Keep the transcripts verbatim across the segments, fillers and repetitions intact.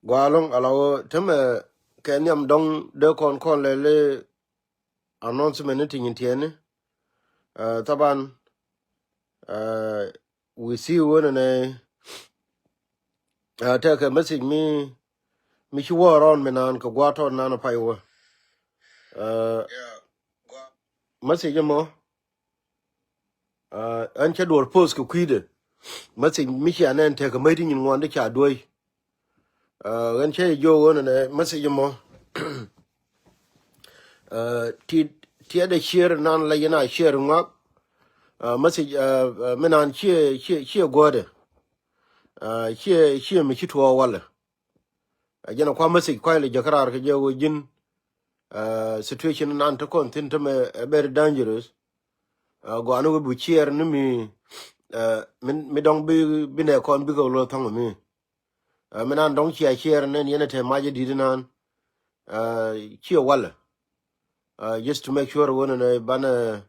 Gua lɔŋ ala wä tämɛ kɛ nhiam dɔŋ dee kɔn kɔn lɛ lɛ announcement ni ti nyin tiɛni. Ɛ, thaban, ɛ, we see wä nɛ nɛ, ɛ, tɛkɛ message mi, mi ci wä around mi naan kɛ gua tɔt naan a pay wä. Ɛ, message mɔ, ɛ, ɛn cä duɔr post kɛ kui̱dɛ. Message mi cia nɛn tɛkɛ mäc ti nyin ŋuan di ca duɔy. Ɛ, ɣän cä jiök ɣän ɛnɛ message mɔ. Ɛ, ti, tiɛt ɛ share nan la yɛn a share ŋuak. Ɛ, message, ɛ, ɛ, mi nan ciɛ, ciɛ, ciɛ guɔ̱dɛ. Ɛ, ciɛ, ciɛ mi ci tuɔɔk walɛ. Ɛ, jɛn a kua message kuay lɛ jɛ käraar kɛ jɛ wä ji̱n. Ɛ, situation nan te kɔn thi̱n te mɛ ɛ very dangerous. Ɛ, gɔani wä bi share ni mi, ɛ, mi, mi dɔŋ bi, bi nɛ kɔn bikɛ wä lɔ thaŋ mi. Ɛ, mi nan dɔ̱ŋ cia share nɛn yɛn ɛ te mac ɛ di̱t inan. Ɛ, ciɛ walɛ. Ɛ, just to make sure wä nɛ nɛ banɛ,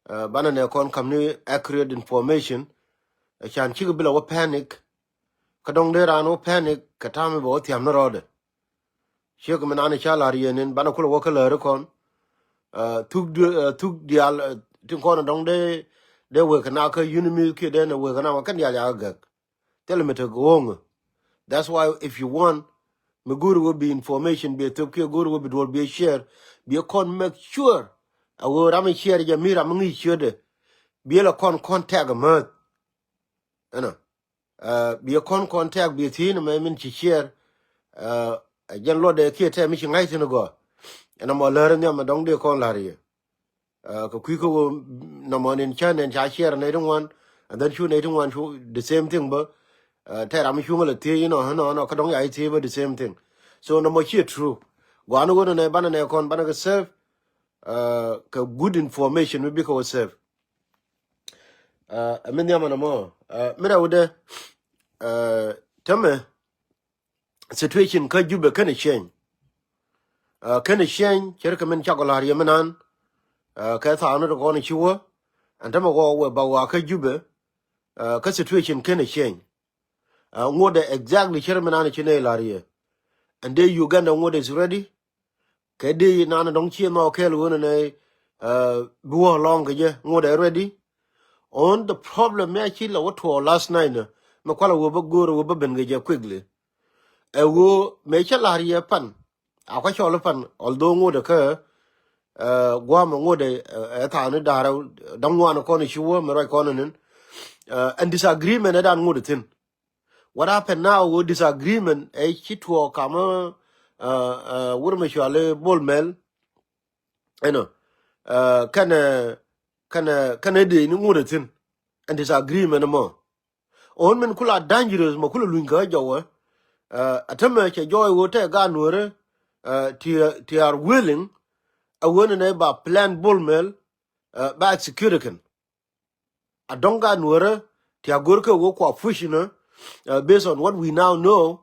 ɛ, banɛ nɛ kɔn kam ni accurate information. Ɛ, can cikɛ bilɛ wä panic. Kä dɔ̱ŋ dee raan wä panic kɛ ta̱a̱ mi bɛ wä thiam ni rɔɔdɛ. Ciek mi nan ca la̱r yɛn in banɛ kulɛ wä kä läri kɔn. Ɛ, thuk di-, ɛ, thuk diaal, ɛ, tin kɔn dɔ̱ŋ dee, dee wek kɛ na kä yuni mi kiɛ dee nɛ wek kɛ na wä kɛn diaal ya gɛk. Thil mi te go̱o̱ŋ. That's why if you want, mi go̱o̱ri wä bi information bi thop kiɛ go̱o̱ri wä bi duɔl bi share, bi kɔn make sure a wä ram mi share jɛ mi ram mi ŋi̱i̱c ciötdɛ. Bi la kɔn contact mäth. Ɛnɔ. Ɛ, bi kɔn contact bi thi̱n mɛ min ci share. Ɛ, jɛn luɔtdɛ kiɛ tɛ mi ci ŋa̱c thi̱n gɔaa. Ɛnɔ mɔ lär nhiam mɛ dɔ̱ŋ dee kɔn la̱r yɛ. Ɛ, kɛ kui̱ kä wä nɔmɔ nin cä nin ca share nɛy ti ŋuan, and then cu nɛy ti ŋuan cu the same thing bä. Ɛ, tɛ ram mi cuŋä lɛ thiec inɔ inɔ inɔ kä dɔ̱ŋ ya i̱ thiec bä the same thing. So nɔmɔ ciɛ true. Gua̱a̱ni wä nɛ banɛ nɛ kɔn banɛ kɛ serve. Ɛ, kɛ good information mi bikɛ wä serve. Ɛ, mi nhiamɛ nɔmɔ. Ɛ, mi rɛwdɛ. Ɛ, tämɛ situation kä Jubɛ kɛnɛ change. Ɛ, kɛnɛ change cɛ ri kɛ min cakɔ la̱r yɛ mi nan. Ɛ, kɛ thaani ti kɔn ci wä. Ɛn tämɛ wä wɛ ba wa kä Jubɛ. Ɛ, kä situation kɛnɛ change. Ɛ, ŋuɔ̱tdɛ exactly cɛ ri mi nan ci nɛ la̱r yɛ. Ɛn dee Uganda ŋuɔ̱tdɛ is ready. Kɛ dee nan dɔ̱ŋ ci nɔ kɛɛl ɣöö nɛ, ɛ, bi wä lɔŋ kɛ jɛ ŋuɔ̱tdɛ ready. On the problem mi a ci la wä tuɔɔk last night nɛ, mi kualɛ wä bä go̱o̱r wä bä ben kɛ jɛ quickly. Ɛ ɣöö mëë cä la̱r yɛ pan, a kua cɔl pan, although ŋot ɛ kä, ɛ, gua̱a̱m ɛ ŋot ɛ, ɛ, ɛ thaani da̱rɛ, da̱ŋ ŋuan kɔn ci wä mi ruac kɔn ɛ nin. Ɛ, ɛn disagreement ɛ dan ŋot ɛ thi̱n. What happened now wä disagreement ɛ ci tuɔɔk kamä, ɛ, ɛ, wur mi cuali Bol Mel. Ɛnɔ, ɛ, kɛnɛ, kɛnɛ, kɛnɛ dee ni ŋot ɛ thi̱n. Ɛn disagreement mɔ. Ɣän min kula dangerous mɔ kula luny kä jɔwä. Ɛ, a tämɛ cɛ jɔɔy ɣöö tɛ gaat nuäärä, ɛ, ti, ti are willing, a ɣöö nɛ nɛ ba plan Bol Mel, ɛ, ba execute kɛn. A dɔ̱ŋ gaat nuäärä ti a go̱r kɛ ɣöö kua push nä, ɛ, based on what we now know.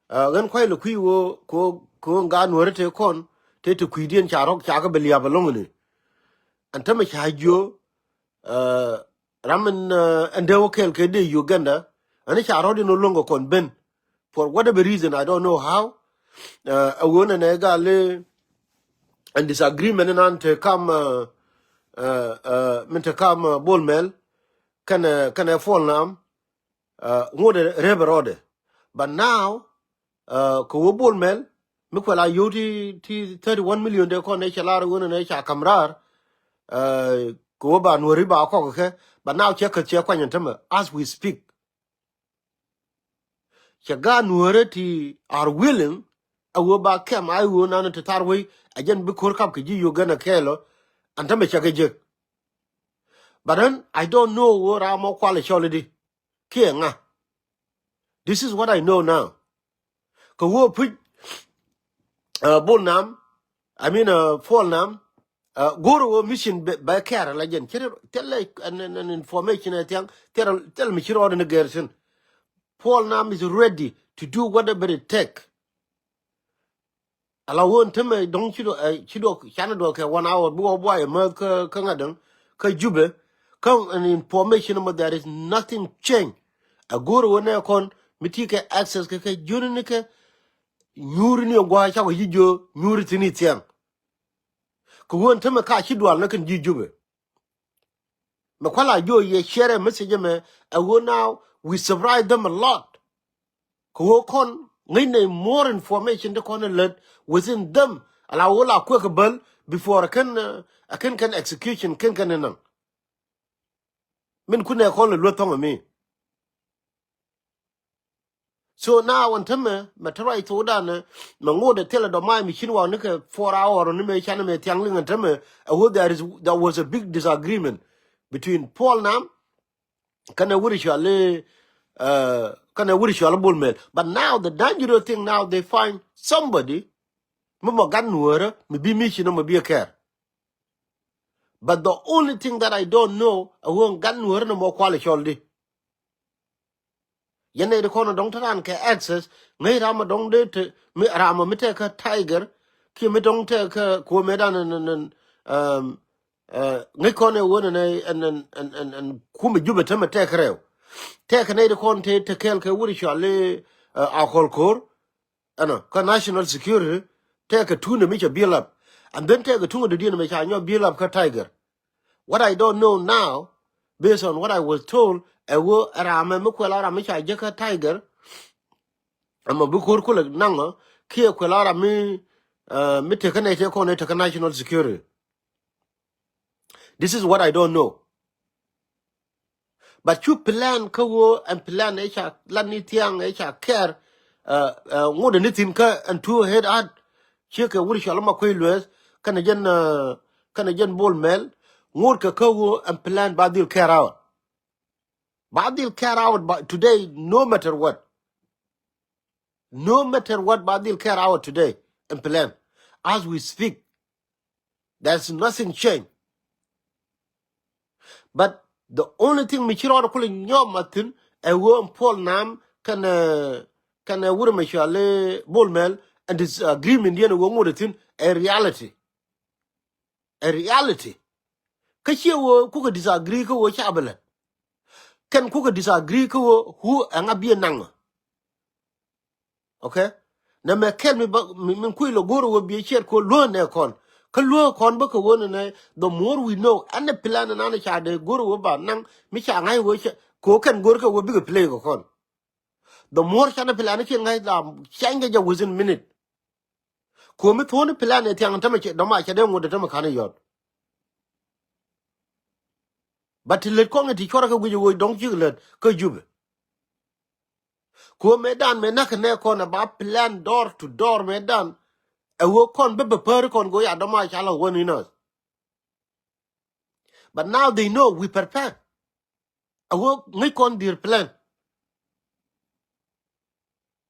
Ɛ, ɣän kuay lɛ kui̱ ɣöö, kɛ ɣöö, kɛ ɣöö gaat nuäärä tëë kɔn, tëë ti kui̱diɛn ca rɔ̱k ca kɛ bi liap ɛlɔ̱ŋ ni. Ɛn tämɛ ca jiö, ɛ, ram in, ɛ, ɛn dee wä kɛɛl kɛ dee Uganda, ɛn ca rɔ̱diɛn wä lo̱ŋ kɛ kɔn ben. For whatever reason, I don't know how. Ɛ, a ɣöö nɛ nɛ gal in disagreement in an te kam, ɛ, ɛ, ɛ, min te kam, ɛ, Bol Mel, kɛnɛ, kɛnɛ Puɔl Nam, ɛ, ŋot rep rɔɔdɛ. But now, ɛ, kɛ wä Bol Mel, mi kuɛ la yio̱w ti, ti thirty one million dee kɔn nɛ cɛ lar ɣöö nɛ nɛ ca kam raar, ɛ, kɛ wä ba nuɔ̱ri ba kɔk kɛ, but now cɛ käth cɛ kuany in tämɛ, as we speak. Cɛ gaat nuäärä ti are willing, a ɣöö ba kɛm a ɣöö nanɛ ti thar wei, a jɛn bi ko̱r kap kɛ ji̱ Uganda kɛɛl ɔ, ɛn tämɛ cɛ kɛ jek. But then, I don't know ɣöö ram mɔ kual ɛ cɔl idi. Kiɛ ŋa. This is what I know now. Kɛ ɣöö puc, ɛ, Bol Nam, I mean, ɛ, Puɔl Nam, ɛ, go̱o̱r ɣöö mission bɛ, bɛ kɛɛr ala jɛn. Cɛ thilɛ an, an, an information ɛ thiaŋ, thilɛ, thilɛ mi ci rɔɔdɛ ni gɛr thi̱n. Puɔl Nam is ready to do whatever it take. Ala ɣöö ɛn tämɛ dɔ̱ŋ ci duɔ, ɛ, ci duɔ, canɛ duɔ kɛ one hour, bi wä buay ɛ mäth kä, kä ŋa̱t däŋ, kä Jubɛ, kä an information mɔ there is nothing change. A go̱o̱r ɣöö nɛ kɔn, mi ti kɛ access kɛ, kɛ jiöni ni kɛ, nyuuri ni gua̱a̱ cakɔ ji̱ jiö nyuuri thi̱n i̱ thiaŋ. Kɛ ɣöö ɛn tämɛ ka ci dual ni kɛn ji̱ Jubɛ. Mɛ kuala jiö yɛ share message mɛ ɛ ɣöö now we surprise them a lot. Kɛ ɣöö kɔn ŋäcnɛ more information ti kɔn in lät within them. Ala ɣöö la kuek kɛ bäl before kɛn, uh, kɛn kɛn execution kɛn kɛn in naŋ. Min kunɛ kɔn lɛ lueth thɔŋ mi. So now ɛn tämɛ mɛ te ruac thokdan mɛ ŋot ɛ thilɛ dɔ̱ mac mi cin waw ni kɛ four hour ni mɛ can mɛ thiaŋ liŋ ɛn tämɛ ɛ ɣöö there is, there was a big disagreement between Paul Nam kɛnɛ wut cuali, uh, kɛnɛ wut cuali Bol Mel. But now the dangerous thing now they find somebody mi mɔ gat nuɔrä mi bi mi cin mɔ bi a kɛr. But the only thing that I don't know ɛ ɣöö gat nuɔrä ni mɔ kual cɔl di. Yɛn nɛy ti kɔn dɔ̱ŋ te ran kɛ access ŋäc ram a dɔ̱ŋ dee te mi ram a mi tɛk kä Tiger kiɛ mi dɔ̱ŋ tɛk kä kuɔmɛ dan ɛn ɛn ɛn, um, uh, ŋäc kɔn ɛ ɣöö ɛn ɛn ɛn ɛn ɛn kumɛ Jubɛ tämɛ tɛk rɛw. Tɛk nɛy ti kɔn te te kɛɛl kɛ wut cuali, uh, Akɔl Ko̱r. Ɛnɔ kä national security tɛkɛ tuundɛ mi cɛ build up. And then tɛkɛ tuundɛ diɛn mɛ ca nyɔ build up kä Tiger. What I don't know now, based on what I was told, ɛ ɣöö ɛ ram mɛ mi kuɛl a ram mi ca jek kä Tiger. Ɛmɔ bi ko̱r kulɛ naŋ ɔ kiɛ kuɛl a ram mi, uh, mi tekä nɛ tekä kɔn ɛ tekä national security. This is what I don't know. But cu plan kä ɣöö ɛn plan ɛ ca lat ni thiaŋ ɛ ca kɛr, uh, uh, ŋot ɛ ni thi̱n kä ɛn two head hat. Ciek kɛ wut cual ma kuec lueth kɛnɛ jɛn, uh, kɛnɛ jɛn Bol Mel. Ŋot kɛ kä ɣöö ɛn plan ba dhil kɛr out. Ba dhil kɛr out ba today no matter what. No matter what ba dhil kɛr out today ɛn plan. As we speak, there's nothing change. But the only thing mi ci rɔɔdɛ kulɛ nyɔm a thi̱n ɛ ɣöö ɛn Paul Nam kɛnɛ, kɛnɛ wut mɛ cuali Bol Mel ɛn disagreement diɛn ɛ ɣöö ŋot ɛ thi̱n ɛ reality. A reality. Kä ciɛ ɣöö kukɛ disagree kä ɣöö ca bɛ lät. Kɛn kukɛ disagree kä ɣöö who ɛŋa biɛ naŋ. Okay. Nɛ mɛ kɛl mi ba mi, mi kui̱ lɔ go̱o̱r ɣöö biɛ ciɛt kɛ ɣöö luäk nɛ kɔn. Kä luäk kɔn bä kɛ ɣöö nɛ nɛ the more we know. Ɛn ɛ plan ɛn an ca dee go̱o̱r ɣöö ba naŋ mi ca ŋa̱c ɣöö cɛ kɛ ɣöö kɛn go̱o̱r kɛ ɣöö bikɛ play kɛ kɔn. The more canɛ plan kiɛn ŋa̱c la change kɛ jɛ within minute. Kuɔ̱mi thuɔ̱ni plan ɛ thiaŋ tämɛ cɛ dɔ̱ma cɛ dee ŋot tämɛ ka̱n yɔt. But ti lät kɔŋ ti cuɔrɛ kɛ guic ɛ ɣöö dɔ̱ŋ cik lät kä Jubɛ. Kuɔ̱mɛ dan mɛ näk kɛ nɛ kɔn ɛ ba plan door to door mɛ dan. Ɛ ɣöö kɔn bä bä päri kɔn go̱o̱c a dɔ̱ma ca la wän inɔ. But now they know we prepare. A ɣöö ŋäc kɔn dhier plan.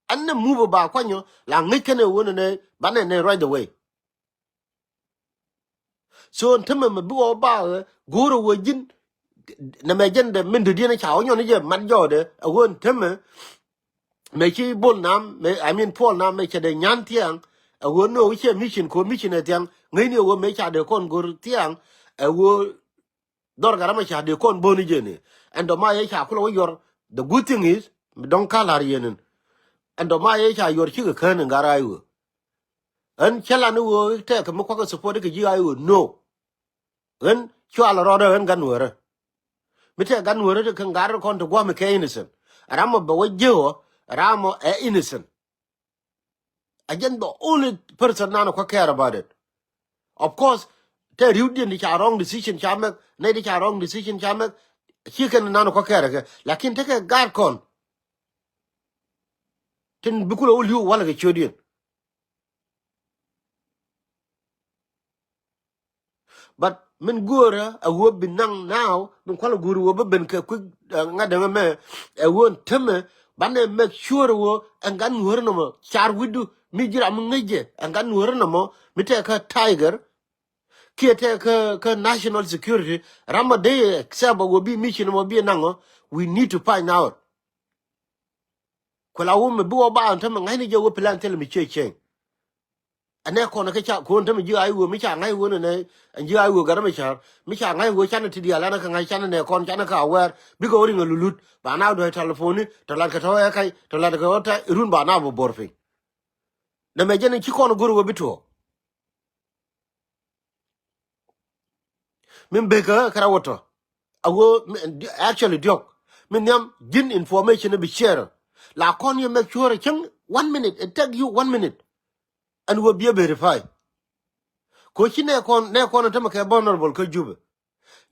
An nɛ move ba kuanyɔ la ŋäc kɛn ɛ ɣöö nɛ nɛ banɛ nɛ right away. So ɛn tämɛ mɛ bi wä ba ɣä go̱o̱r ɛ ɣöö ji̱n nɛ mɛ jɛn dɛ min dödiɛn ca wä nyɔn jɛ mat jɔɔdɛ ɛ ɣöö ɛn tämɛ mɛ ci Bol Nam mɛ, I mean Paul Nam mɛ cɛ dee nyan thiaŋ. Ɛ ɣöö ni ɣöö cɛ mission kɛ ɣöö mission ɛ thiaŋ ŋäcni ɛ ɣöö mɛ ca dee kɔn go̱r thiaŋ. Ɛ ɣöö dhɔr gat ram ɛ ca dee kɔn bo̱o̱ni jeni. Ɛn dɔ̱ma yɛ ca kulɛ wä yɔr. The good thing is mi dɔ̱ŋ ka la̱r yɛn in. Ɛn dɔ̱ma yɛ ca yɔr cikɛ kään in gat ray ɣöö ɛn cä lan i̱ ɣöö tɛk kɛ mi kua̱k ɛ support ikɛ ji̱ ray ɣöö no. Ɣän cua lɛ rɔɔdɛ ɣän gat nueerä. Mi tɛk gat nueerä ti kɛn gat rɛ kɔn ti gua̱a̱m ikɛ innocent. Ram mɔ bɛ wä ji̱ ɣɔ ram mɔ ɛ innocent. A jɛn the only person nan kua̱ care about it. Of course tɛ ri̱wdiɛn ti ca wrong decision ca mɛk nɛy ti ca wrong decision ca mɛk. Ci kɛn nan kua̱ care kɛ lakin tekɛ gat kɔn. Tin bi kulɛ wä li̱w walɛ kɛ ciötdiɛn. But min go̱o̱rä a ɣöö bi naŋ now min kualɛ go̱o̱r ɣöö bi ben kɛ kui̱ ŋa̱t däŋ ɛmɛ. Ɛ ɣöö ɛn tämɛ banɛ make sure ɣöö ɛn gat nueerä nɔmɔ car wi̱cdu mi ji̱ ram mi ŋäc jɛ ɛn gat nueerä nɔmɔ mi tɛk kä Tiger. Kiɛ tɛk kä, kä national security ram mɔ dee accept ɣöö bi mission mɔ bi naŋ ɔ. We need to find out. Kuɛ la wä mi bi wä ba ɛn tämɛ ŋa̱cni jɛ wä plan thilɛ mi ciɛ cieŋ. Ɛnɛ kɔn kä ca ko̱n tämɛ ji̱ ay wä mi ca ŋa̱c wä nɛ nɛ ɛn ji̱ ay wä gat mɛ ca̱r mi ca ŋa̱c wä canɛ ti diaal ɛn kä ŋa̱c canɛ nɛ kɔn canɛ kä awɛɛr bikɛ wä riŋ ɛ lulut ba na duɔ̱c telephone ni tɔ lat kɛ tɔ ɛ kac tɔ lat kɛ wä tɛ run ba na bä bo̱r piny. Nɛmɛ jɛn ci kɔn go̱r wä bi tuɔɔk. Min bekä kɛ ra wä tɔ. A wä, mi, actually diɔk. Min nhiam ji̱n information bi share. La kɔn yɛ make sure cäŋ one minute. It take you one minute. Ɛn wä bi a verify. Ko ci nɛ kɔn, nɛ kɔn tämɛ kɛ vulnerable kä Jubɛ.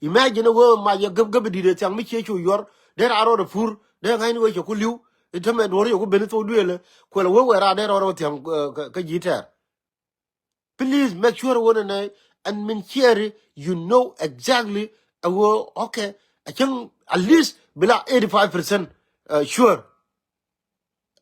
Imagine wee mac yɛ gäp gäp di̱t ɛ thiaŋ mi cie cu yuɔr dee raa rɔɔdɛ pur dee ŋa̱cni wee cɛ ku li̱w. I̱ tämɛ duɔ̱r yɛ ku ben i̱ thok duëëlɛ kuɛl wee wee raa dee rɔɔdɛ wä thiaŋ, eh, kä, kä ji̱ tɛɛr. Please make sure wee nɛ nɛ ɛn min ciɛɛri you know exactly. Ɛ wee, okay, ɛ cäŋ at least bi la eighty five percent, eh, sure.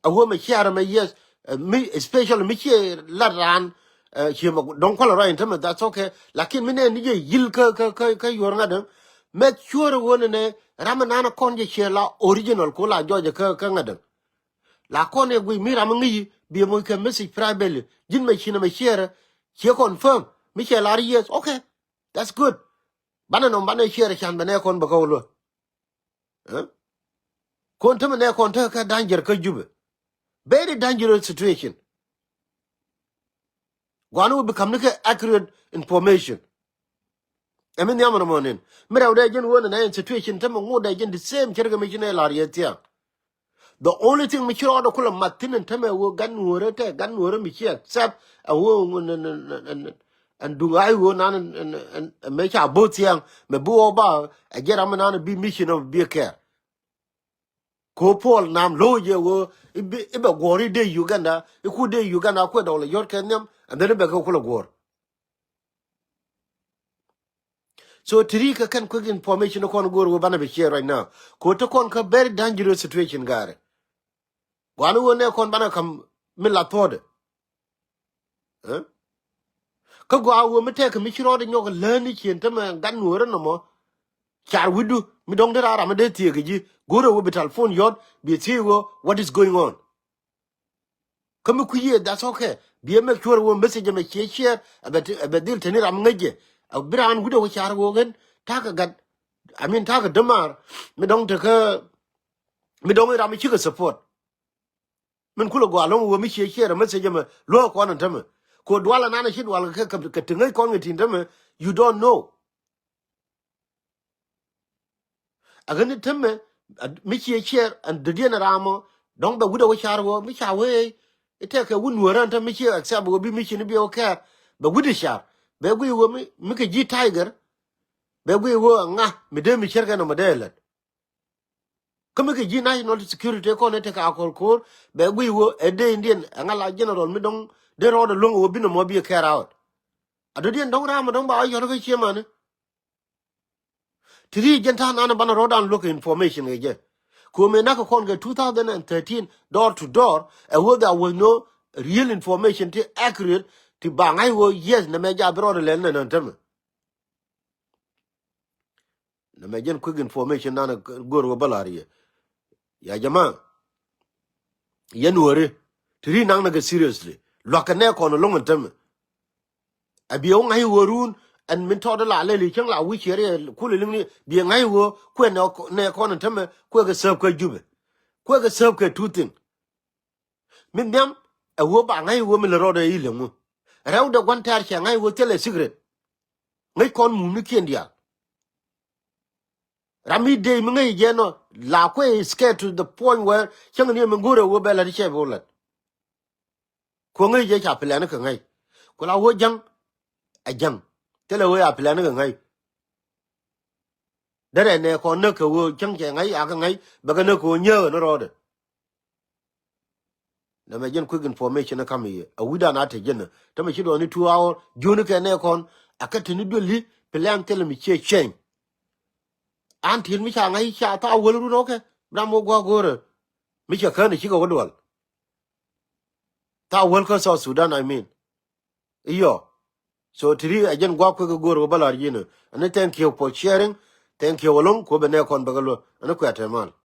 A wee mɛ ciaarɛ mɛ, yes, eh, mi, especially mi ciɛ lat raan, eh, ciɛ mɛ dɔ̱ŋ kualɛ ruac in tämɛ, that's okay. Lakin mi nɛ ni jɛ yil kä, kä, kä, kä yuɔr ŋa̱t däŋ. Make sure wee nɛ nɛ ram mi nan kɔn jɛ ciɛ la original ko la jɔɔcɛ kä, kä ŋa̱t däŋ. La kɔn yɛ guic mi ram mi ŋi̱ci biɛ moc kɛ message privately. Ji̱n mɛ cinɛ mɛ ciɛɛrɛ ciɛ confirm mi ciɛ lar, yes, okay, that's good. Banɛ nɔm banɛ ciɛɛrɛ can bɛ nɛ kɔn bɛ kä wä luä. Eh? Kɔn tämɛ nɛ kɔn tekɛ kä danger kä Jubɛ. Very dangerous situation. Guani wä bi kam ni kɛ accurate information. Ɛmi nhiam ɛn mɔ nin mi rɛw dee jɛn wä nɛ nɛ in situation tämɛ ŋot dee jɛn the same cärkɛ mi ci nɛ lar yɛ thiaŋ. The only thing mi ci rɔɔdɛ kulɛ mat thi̱n in tämɛ wä gan nuɔrɛ tɛ gan nuɔrɛ mi ci accept ɛ wä ɛn duŋ ay wä nan ɛn mɛ ca bo̱th thiaŋ mɛ bi wä ba ɛ jɛ ram nan bi mission of bi kɛɛr. Ko Paul nam lo̱w jɛ wä i̱ bɛ guɔ̱r i̱ dee Uganda i̱ ku dee Uganda kuɛ dɔk lɛ yɔt kɛ nhiam and then i̱ bɛ kɛ kulɛ guɔ̱r. So ti ri kɛ kɛn quick information kɔn go̱o̱r wee banɛ bi share right now. Ko te kɔn kä very dangerous situation gaari. Guani wee nɛ kɔn banɛ kam mi la thuɔ̱ɔ̱dɛ. Eh? Kä gɔaa wee mi tɛk kɛ mi ci rɔɔdɛ nyɔk läni cien tämɛ gan nuɔrɛ nɔmɔ. Car wi̱du mi dɔ̱ŋ dee raa ram mi dee thiek kɛ ji̱ go̱o̱rɛ wee bi telephone yɔt bi thiec wee what is going on. Kä mi kui̱ yɛ, that's okay. Bi ɛ make sure wee message ɛmɛ cie share ɛ bɛ dhil teni ram ŋäc jɛ. Ɛ bi raan wi̱dɛ wä car wee ɣän ta̱a̱ kɛ gat. I mean ta̱a̱ kɛ dämaar mi dɔ̱ŋ tekä mi dɔ̱ŋ i̱ ram i̱ cikɛ support. Min kulɛ gɔaa lo̱ŋ wee mi cie share ɛ message ɛmɛ luäk kɔn ɛn tämɛ. Ko dual ɛnan ɛ ci dual kɛ kɛ ti ŋäc kɔn kɛ tin tämɛ. You don't know. A ɣän i̱ tämɛ mi cie share ɛn dödiɛn ɛ ram ɔ dɔ̱ŋ bɛ wi̱dɛ wä car wä mi ca wee i̱ tɛkɛ wä nuäärä ɛn tämɛ mi cie accept wä bi mi cini bi wä kɛɛr bɛ wi̱dɛ car bɛ guiy wä mi kɛ ji̱ Tiger. Bɛ guiy wä ŋa mi dee mi cärkɛ nɔmɔ dee lät. Kä mi kɛ ji̱ national security kɔn i̱ tekɛ akɔl ko̱o̱r bɛ guiy wä ɛ dee indiɛn ɛ ŋa la general mi dɔ̱ŋ dee rɔɔdɛ luäŋ wä bi nɔmɔ bi kɛɛr out. A dödiɛn dɔ̱ŋ ram ɔ dɔ̱ŋ ba wä yɔt kä ciemani. Ti ri jɛn ta̱a̱ nanɛ banɛ rɔ̱dan luäk information kɛ jɛ. Ko̱mɛ nak kɔn kɛ two thousand and thirteen door to door ɛ wee there was no real information ti accurate ti ba ŋa̱c wee yes nɛmɛ ja bi rɔɔdɛ lɛl nɛ nɛ tämɛ. Nɛmɛ jɛn quick information nanɛ go̱o̱r wee bä la̱r yɛ. Ya jama. Yɛn wääri ti ri naŋ nɛ kɛ seriously lua̱k kɛ nɛ kɔn lo̱ŋ ɛn tämɛ. Ɛ biɛ wä ŋa̱c wä run ɛn min tɔɔt la lɛli cäŋ la wi̱c ciɛ riɛ kulɛ liŋni biɛ ŋa̱c wä kuɛ nɛ kɔn ɛn tämɛ kuɛ kɛ sääp kɛ Jubɛ. Kuɛ kɛ sääp kɛ two thing. Min nhiam ɛ wä ba ŋa̱c wä mi lɛ rɔɔdɛ i̱ lɛ ŋu. Rɛwdɛ gua̱n tɛ̈r cɛ ŋa̱c wä thilɛ secret. Ŋäc kɔn mumnikiɛn diaal. Ram mi dee mi ŋäc jɛ nɔ la kuɛ scared to the point where cäŋ ni mi go̱o̱rɛ wä bɛ lät cɛ bi wä lät. Kuɔ ŋäc jɛ ca plan kɛ ŋäc ku la wä jäŋ. Ɛ jäŋ thilɛ wä ya plan kɛ ŋäc. Derɛ nɛ kɔn näk kɛ wä cäŋ cɛ ŋäc a kɛ ŋäc bɛ kɛ näk kɛ wä nyääk ni rɔɔdɛ. Nɛmɛ jɛn quick information ɛ kam i̱ yɛ a wi̱dan a te jɛn ɛ tämɛ ci dɔɔni two hour jiöni kɛ nɛ kɔn. A kɛ te ni dueli plan thilɛ mi ciɛ change. An till mi ca ŋa̱c ca thaw wäl run ɔkɛ ram wä gua̱a̱k go̱o̱rä. Mi cɛ kään ɛ cikɛ wä dual. Thaw wäl kä South Sudan I mean. Iyɔ. So ti ri a jɛn gua̱a̱k kuek go̱o̱rä wä bä la̱r ji̱n ɛ. Ɛn ni thank you for sharing. Thank you wä lo̱ŋ kuɔ bɛ nɛ kɔn bɛ kɛ luä ɛn ni kuɛ a te mal.